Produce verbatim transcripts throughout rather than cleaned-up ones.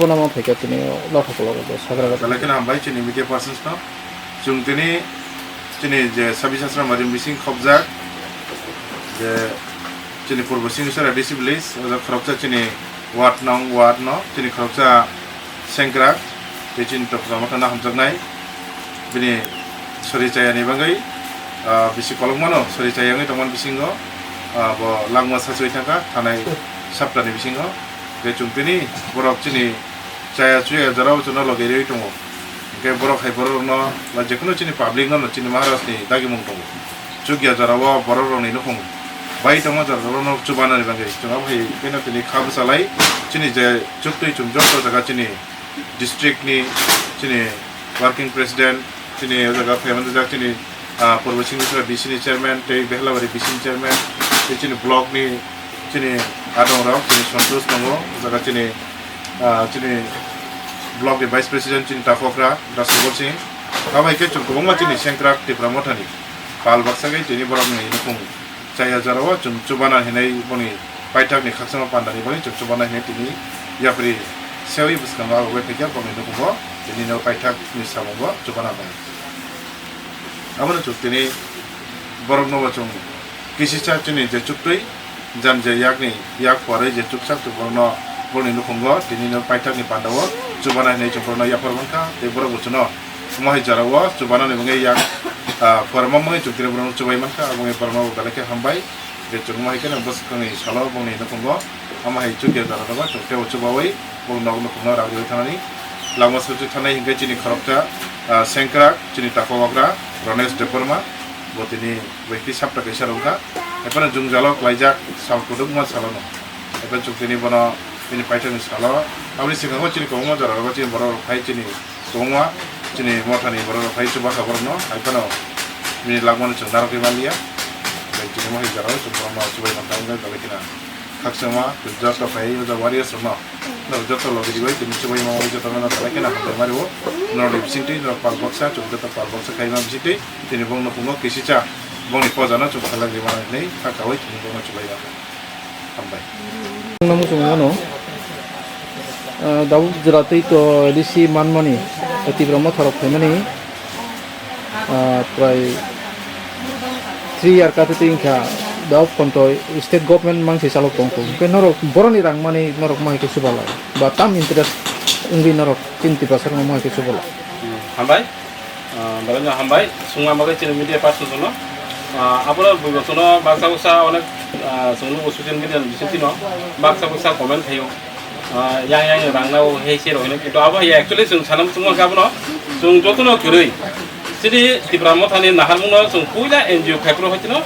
Bono ma phaikha tini o lotha kolok o sagra. Belai kheno hambai chini media persons no. Chwng tini chini je Sabisasra Marim bising khobjak je chini Purbo Singhisara D C village, o jaga khoroksa chini ward nong ward no chini khoroksa sengkrak tei chini tokra motha no hamjaknai. Bini sori chayani bagwi, ah, bisi kolokmano sori chayangwi tongmani bisingo, ah, bo langma sachwi thangkha thanai saptani bisingo. Tei chwng tini borok chini chaya chuya jorao chwngno logi riwi tongo. Hwnkhe borok hai borok rokno ba jekheno chini public no chini Maharaj ni dagimung tongo. Chukya jorao borok rokni nukhung bai tongma jorao no chubanani bagwi chwng abo hai kheno tini kha bwchalai chini je chuktwi chwng joto jaga chini district ni chini working president, chini o jaga phaiman rijak chini, ah, Purbo Singhisara B C ni chairman, tei Behlabari B C ni chairman, tei chini block ni chini adong rok, chini Santosh tongo, o jaga chini, ah, chini block ni vice president, chini Takhokra, Dasubol Singh, abo hai khe chwng kwbangma chini sengkrak Tipra Mothani pal baksa khe tini borok ni nukhung chaya jorao chwng chubana hinwi boni paithakni khakchangma pandani bagwi chwng chubana hinwi tini yapri sewi bwskango abo bai phaikha bongni nukhungo tini no paithakni samungo chubana bai. Abono chwng tini borokno bo chwng kisisa chini je chuktwi jan je yakni yak pore je chuksak chwng borokno bongni nukhungo tini no paithakni pandao chubana hinwi chwng borokno yaphar mankha tei borok bo chwngno Omo hai jora o chubana ni bagwi yak, ah, phuarma mungwi chwng tini borok no chubai mankha, aboni borok no belai khe hambai. Je chwng omo hai kheno bwswk ni salo bongni nukhungo, omo hai chukya jora rogo chwng tebo chubaui bong nok nukhung no ragwi thanani. Lama sujui thanai hinkhe chini khoroksa, ah, sengkrak, chini takhuk okra, Ronesh Debbarma, bo tini bai khe sapta kaisa rwngkha. Ephano jwngjalo klaijak sal kwdwkma salo no. Ephano chwng tini bono bini paithakni salo, aboni swkango chini kwbangma jora rogo chini borok rok phai chini Kwbangma chini mothani borok rok phai chuba kha borok no, hai phano bini langmani chwng narwgwi man liya. Tei chini mohai jora o chwng borok no chubai man tang wngkha belai kheno khakchangma joto phai o jaga warriors rok no. Norok joto logi ribai tini chubai ma bai joto no belai kheno hambai mari o. Norok ni bisingtwi norok pal baksa chwng joto pal baksa khai ma bisingtwi tini bong no phungo kisisa bongni poja no chwng khalai ri mano hinwi kha kaui tini bong no chubai ma. Hambai. Nang muchung mano, ah, dabuk jwra twi to A D C manmani, Tipra Motha rok phaimani, ah, prai three year kati twi wngkha, dabuk konto state government mangsi chalok tongkho. Hwnkhe norok boroni rang mani norok mahai khe chubalai. Ba tam interest wngwi norok chini Tiprasa rokno mahai khe chubalai. Hmm, hambai. Ah, belai no hambai, sungma bagwi chini media person no. Ah, abono bui bosono baksa baksa onek, ah, chwng nugo social media ni bisingtwi no baksa baksa comment khaio. Ah, yang yang rang nao hei se rok hino, kintu abo hai actually chwng sanam chwngma khe abono chwng jotono kwrwi. Chini Tipra Mothani naharmung no chwng puila N G O khai phuru hai tino,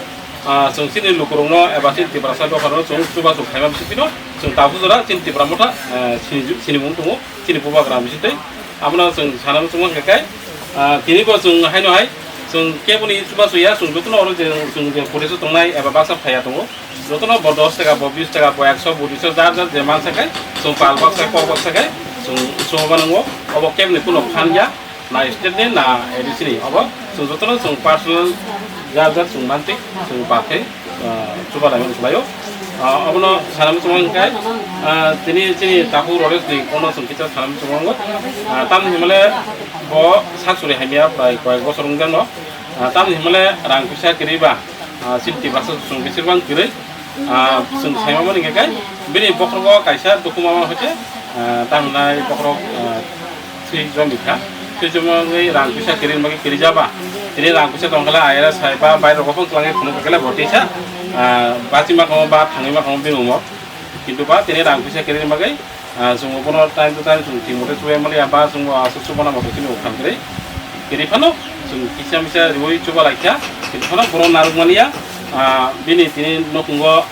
ah, chwng chini lukurok no eba chini Tiprasa dopha no chwng chubachu khaima bisingtwi no chwng tabuk jora chini Tipra Motha, ah, sini, sinimung tongo. Chini bubagra bisingtwi. Abono chwng sana muchungo hwnkhe kai, ah, tini bo chwng haino hai chwng keboni chubachu ya, chwng jotono oro je chwng je police o tongnai eba baksa phaiya tongo. Jotono bo dos taka, bo bis taka, bo ekso, bo duiso, jar jar je mansa khai chwng pal baksa, kok baksa khai chwng chuba mano. Obo keboni kuno phan ya, na state ni, na A D C ni. Obo chwng jotono chwng personal jar jar chwng mantwi chwng pal khai ah, chuba laimani chubaio. Ah, obono sanam chumang khe, ah, tini chini takhuk Ronesh ni kono chwng kisa sanam chumango. Ah, tamni himale bo sak suri hamya prai koyek bosor wngjakno. Ah, tamni himale rang puisa kwrwi ba, ah, chini Tiprasa chwng bisir bang kwrwi. Ah, chwng saimamani hwnkhe bini bokhrogo kaisa dokhuma ma hoite, ah, tamhinai bokhorok, ah, Swijom bikha, swijom wngwi rang puisa kirin bagwi kirijaba. Tini rang puisa tongkhala I R S hai ba bairok bophang twlangwi phunuk khala bo tisa, ah, bachima kamo ba thangwi ma kamo bini umor. Kintu ba tini rang puisa kirin bagwi, ah, chwng bono time to time chwng thik mote chubai maliya ba chwng bo aswk chubana moto chini ukham kwrwi. Kiri phano chwng kisa misa riwi chuba laikha, kintu phano bono narwk maliya, ah, bini tini nukhungo,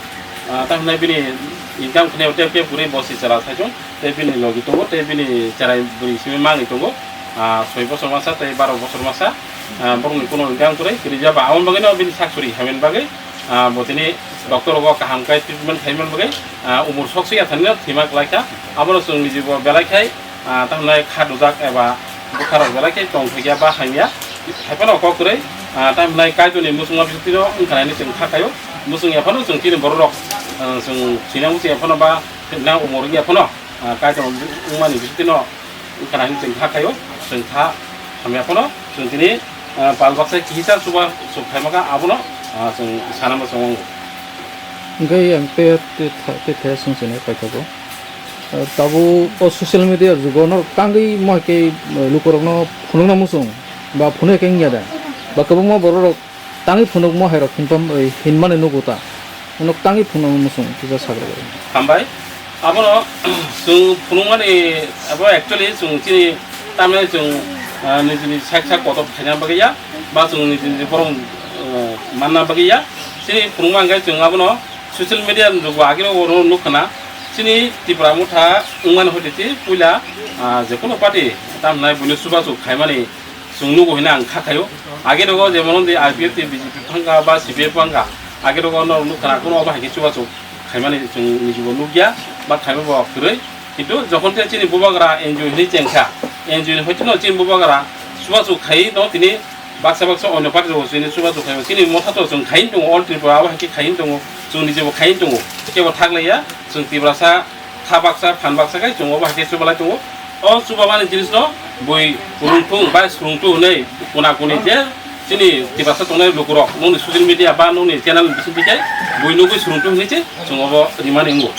ah, tamhinai bini income khne tep tep kwrwi bo si chwla saichung. Tei bini logi tongo, tei bini cherai bwrwi simi mangwi tongo, ah, soi bosor masa tei baro bosor masa, ah, borokni kuno hwnkhe ang kwrwi kwrwi jaba. Aboni bagwino bini sak suri hamya bagwi, ah, bo tini doctor rogo kaham khe treatment khaimani bagwi, ah, umor sok swi ya thanino thwima kwlai kha. Abono chwng niji bo belai khai, ah, tamhinai kha dujak eba bwkha rok belai khai tong thokya ba hamya. Haiphano kok kwrwi, ah, tamhinai Kaitorni muchungma bisingtwino wngkha nai hinwi chwng kha khaio. Muchung ya phano chwng chini borok rok, ah, chwng thwina muchung ya phano ba thwina umor wng ya phano. ah, Kaitor wngmani bisingtwi no wngkha hwnwi chwng kha khaio, chwng kha hamya phano chwng tini, ah, pal baksa kisa chuba chuk khaimaka abono, ah, chwng sanama chwng wngo. Hwnkhe ang tei, tei tha-, tei thaya swng sini paithago. Ah, tabuk o social media jugo norok tangwi mo hai khe, ah, lukurokno phunukna muchung ba phunuk khe wngya da? Ba kwbangma bororok tangwi phunukmo hairok hinpam, oi, hinmani nugo ta. Uno tangwi phunukno muchung kisa sagra bai. Hambai. Abono chwng phunukmani abo actually chwng chini tamni chwng, ah, nijini sak sak kotor khaina bagwi ya, ba chwng nijini borok, ah, manna bagwi ya. Chini phunukma hwnkhe chwng abono social media ni jugo agini oro nukha na. Chini Tipra motha wngmani hoite puila, ah, jekono party tamnai buino chubachu khaimani chwng nugo hwnwi ang kha khaio. Age rogo jemon de I P F T, B J P phangkha ba C P I phangkha, age rogo no nukha na, kono obo hai khe chubachu khaimani chwng nijibo nukya ba khaima bo kwrwi. Kintu jokhon khe chini bubagra N G O hwnwi chengkha, N G O ni hoiteno chini bubagra chubachu khai no tini baksa baksa onyo party rogo chini chubachu khaio. Chini motha to chwng khaini tongo, All Tripura abo hai khe khaini tongo, chwng nijibo khaini tongo, kebo thaklaiya. Chwng Tiprasa kha baksa, phan baksa khe chwng obo hai khe chubalai tongo. O chubamani jinisno bui rwngthung bai swrwngthung hwnwi kuna kuni je chini Tiprasa tongnai lukurok nokni social media ba nokni channel ni bisingtwi khe bui nugwi swrwngthung hwnwi se chwng obo rimani wngo.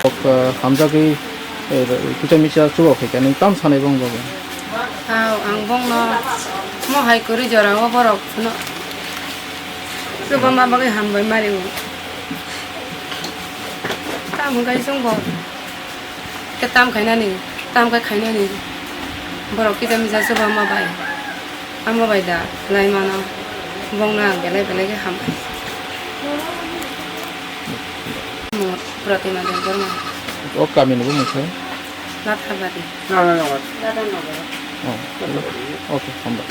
Ok, hamjagwi, eh, kisa misa chuba khaikha, nwng tam sanai bong bagwi? Aw, ang bongno mo hai kwrwi jorao borok no chuba ma bagwi hambai mari o. Tamo hwnkhe chwngbo khe tam khainani, tam khai khainani borok kisa misa chuba ma bai. Amo bai da lai mano, bongno ang belai belai khe hambai. Mo Pratima Debbarma. O kami ni bo mungsa? Lathabari. Oh, okay, hambai.